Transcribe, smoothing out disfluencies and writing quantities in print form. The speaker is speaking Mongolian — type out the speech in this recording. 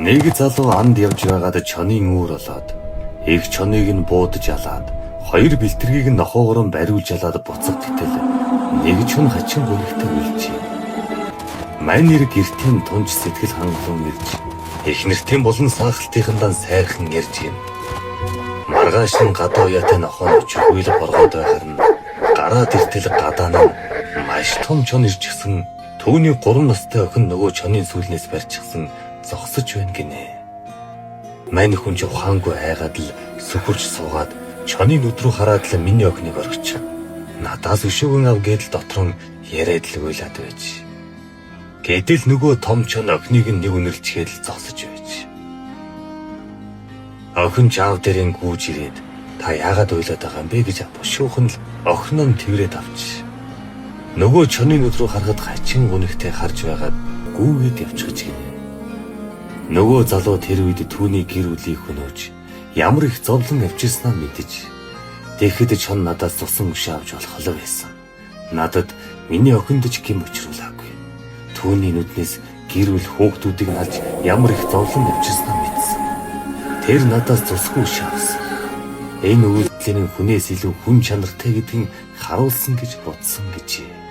Нэг залуу анд явж байгаад чонын үүр болоод их чоныг нь буудаж алаад хоёр бэлтэргийг нь нохоогоор нь бариулж алаад буцах гэтэл нэг чон хачин гунигтай үлджээ. Мань нэр гэртээ тунж сэтгэл хангалуун ирж их нэртэн болон саахалтынхандаа сайрхан ярьж юм. Маргааш нь гадаа уяатай нохоо чөхүүл боргоод байхаар нь гараад иртэл гадаа нь маш том чон ирчихсэн. Түүний 3 настай охин нөгөө чонын сүүлнээс барьчихсан зогсож байна гинэ. Мань хүн ч ухаангүй айгаад л сөхөрч суугаад чонын нүд рүү хараад л миний охиныг орхичих. Надаас өшөөгөн ав гэдэл дотрон яриад л уйлаад байж. Гэтэл нөгөө том чон охиныг нь нэг үнэрлчгээд л зогсож байж. Охин чаав дээрэн гүйж ирээд та яагаад уйлаад байгаа юм бэ гэж бушуухан л охин нь тэрвэрэд авч. Нөгөө чонын нүд рүү харахад хачин гунигтай харж байгаад гүйгээд явчихж гинэ. Нөгөө залуу тэр үед түүний гэр бүлийг хөнөөж ямар их зовлон авчирснаа мэдэж тэгэхэд чон надаас цусан өшөө авч болох л байсан. Надад миний охинд ч гэм учруулаагүй. Түүний нүднээс гэр бүл хүүхдүүдийг нь алж ямар их зовлон авчирснаа мэдсэн. Тэр надаас цусгүй өшөө авсан. Энэ үйлдэл нь хүнээс илүү хүн чанартай гэдгийг харуулсан гэж бодсон гэжээ.